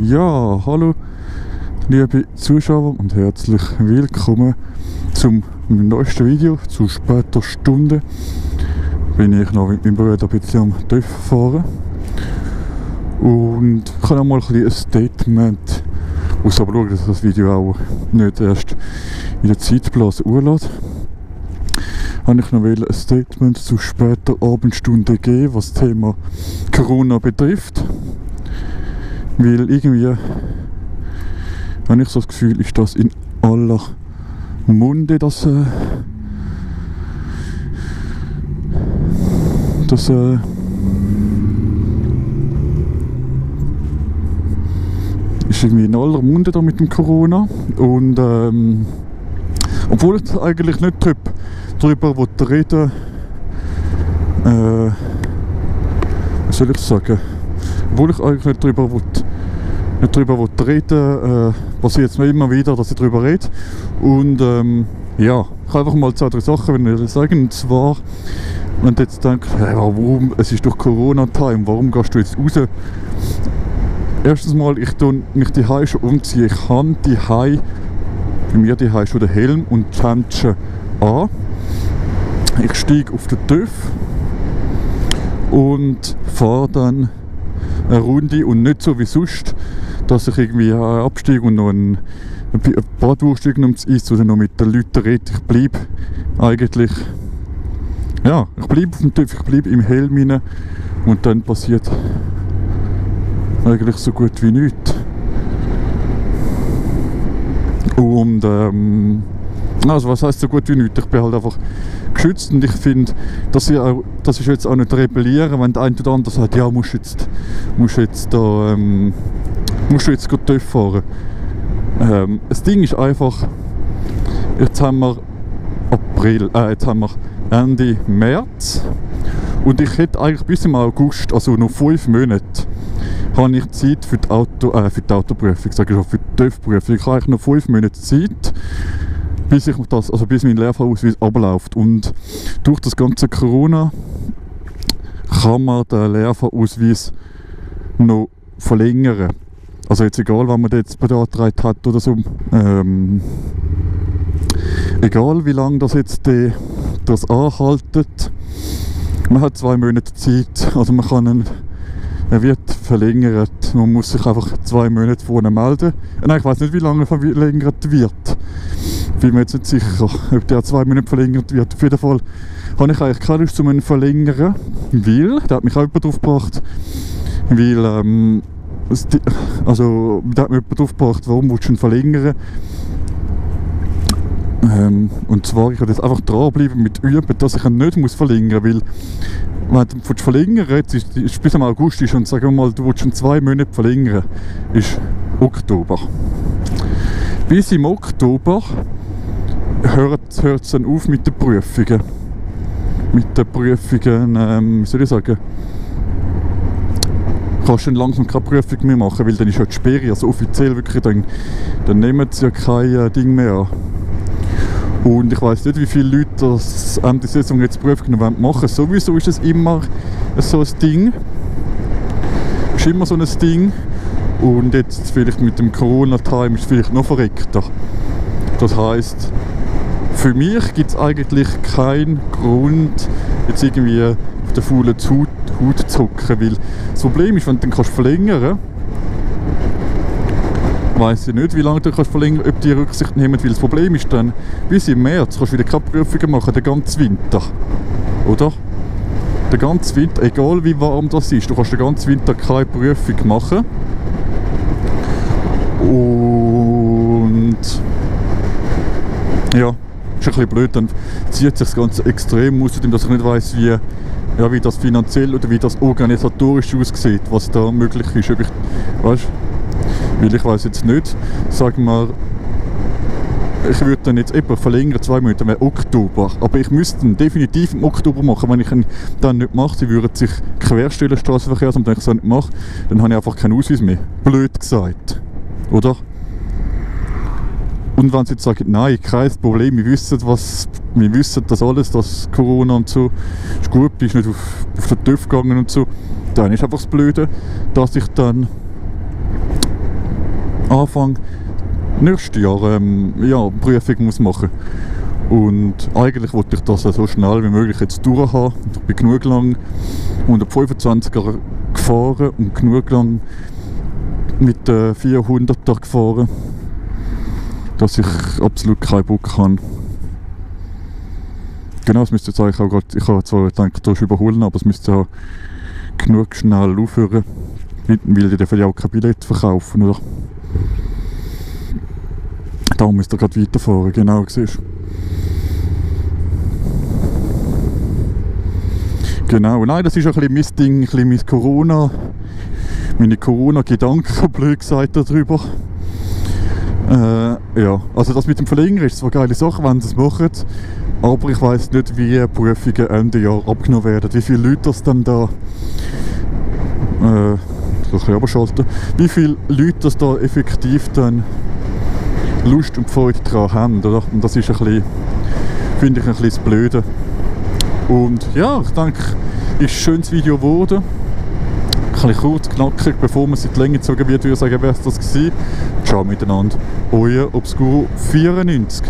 Ja, hallo liebe Zuschauer und herzlich willkommen zum neuesten Video. Zu später Stunde bin ich noch mit meinem Bruder ein bisschen am TÜV fahren und ich kann auch mal ein Statement, muss aber schauen, dass das Video auch nicht erst in der Zeitblase urlässt. Habe ich noch ein Statement zu später Abendstunde geben, was das Thema Corona betrifft. Weil irgendwie habe ich so das Gefühl, ist das in aller Munde, das ist irgendwie in aller Munde da mit dem Corona. Und obwohl ich eigentlich nicht darüber reden, was soll ich sagen? Obwohl ich eigentlich nicht darüber reden, passiert es mir immer wieder, dass ich darüber rede. Und ja, ich kann einfach mal 2, 3 Sachen sagen. Und zwar, wenn du jetzt denkst, hey, warum, es ist doch Corona-Time, warum gehst du jetzt raus? Erstens mal, ich tue mich die Haare schon umziehen. Ich habe die Haare, bei mir die Haare schon den Helm und die Handschuhe an. Ich steige auf den TÜV und fahre dann eine Runde und nicht so wie sonst, dass ich irgendwie absteige und noch ein paar Durchstiege ums Eis oder noch mit den Leuten rede. Ich bleibe eigentlich, ja, ich bleibe auf dem TÜV, ich bleibe im Helm rein und dann passiert eigentlich so gut wie nichts. Und also was heisst so gut wie nichts? Ich bin halt einfach geschützt und ich finde, das ist jetzt auch nicht rebellieren, wenn der eine oder andere sagt, ja, musst du jetzt TÜV fahren. Das Ding ist einfach, jetzt haben wir Ende März und ich hätte eigentlich bis im August, also noch 5 Monate, habe ich Zeit für die Autoprüfung, sage ich auch, für die TÜV-Prüfung. Ich habe eigentlich noch 5 Monate Zeit, bis mein Lehrfahrausweis abläuft. Und durch das ganze Corona kann man den Lehrfahrausweis noch verlängern. Also jetzt egal, wann man jetzt beantragt hat oder so, egal wie lange das jetzt das anhaltet, man hat 2 Monate Zeit, also er wird verlängert, man muss sich einfach 2 Monate vorne melden. Nein, ich weiß nicht, wie lange er verlängert wird. Bin mir jetzt nicht sicher, ob der 2 Monate verlängert wird. Auf jeden Fall habe ich eigentlich keine Lust zu verlängern, weil, da hat mich auch jemand drauf gebracht, weil, da hat mich jemand drauf gebracht, warum willst du ihn verlängern? Und zwar, ich werde jetzt einfach dranbleiben mit Üben, dass ich ihn nicht verlängern muss, weil wenn du verlängern willst, ist bis am August ist, und sagen wir mal, du willst schon 2 Monate verlängern, ist Oktober. Bis im Oktober hört es dann auf mit den Prüfungen. Mit den Prüfungen, wie soll ich sagen, kannst du dann langsam keine Prüfung mehr machen, weil dann ist ja die Sperre, also offiziell wirklich, dann nehmen sie ja kein Ding mehr an. Und ich weiss nicht, wie viele Leute das Ende der Saison jetzt Prüfungen machen wollen. Sowieso ist es immer so ein Ding. Es ist immer so ein Ding. Und jetzt vielleicht mit dem Corona-Time ist es vielleicht noch verreckter. Das heisst, für mich gibt es eigentlich keinen Grund, jetzt irgendwie auf der faulen Haut zu hocken. Weil das Problem ist, wenn du dann verlängern kannst, weiss ich nicht, wie lange du verlängern kannst, ob die Rücksicht nehmen. Weil das Problem ist dann, bis im März kannst du wieder keine Prüfungen machen, den ganzen Winter. Oder? Den ganzen Winter, egal wie warm das ist, du kannst den ganzen Winter keine Prüfung machen. Und ja, ist ein bisschen blöd, dann zieht sich das Ganze extrem aus, dass ich nicht weiss, wie das finanziell oder wie das organisatorisch aussieht, was da möglich ist. Weil ich weiss jetzt nicht, sagen wir, ich würde dann jetzt etwa verlängern, 2 Monate, wäre Oktober. Aber ich müsste ihn definitiv im Oktober machen. Wenn ich ihn dann nicht mache, sie würden sich querstellen, Strassenverkehrsamt, wenn ich es dann nicht mache, dann habe ich einfach keinen Ausweis mehr. Blöd gesagt. Oder? Und wenn sie jetzt sagen, nein, kein Problem, wir wissen das alles, dass Corona und so ist gut, bist nicht auf den TÜV gegangen und so, dann ist einfach das Blöde, dass ich dann Anfang nächstes Jahr ja, Prüfung muss machen. Und eigentlich wollte ich das so schnell wie möglich jetzt durch haben. Ich bin genug lang 125er gefahren und genug lang mit den 400er gefahren, dass ich absolut keinen Bock habe. Genau, es müsste jetzt eigentlich auch gerade, ich habe zwar gedacht, du überholen, aber es müsste auch genug schnell aufhören, weil die dürfen ja auch kein Billett verkaufen, oder? Darum müsst ihr gerade weiterfahren, genau, siehst du. Genau, nein, das ist ein bisschen mein Ding, ein bisschen mein Corona, meine Corona-Gedanken, blöd gesagt, darüber. Ja, also das mit dem Verlängern ist zwar eine geile Sache, wenn sie es machen, aber ich weiss nicht, wie Prüfungen Ende Jahr abgenommen werden, wie viele Leute das dann da ein bisschen abschalten, wie viele Leute das da effektiv dann Lust und Freude daran haben, oder? Und das ist ein bisschen, finde ich, ein bisschen das Blöde. Und ja, ich denke, ist ein schönes Video geworden. Ein bisschen kurz, knackig, bevor man es in die Länge gezogen wird, würde ich sagen, wäre es das gewesen. Ciao miteinander, euer Obscuro 94.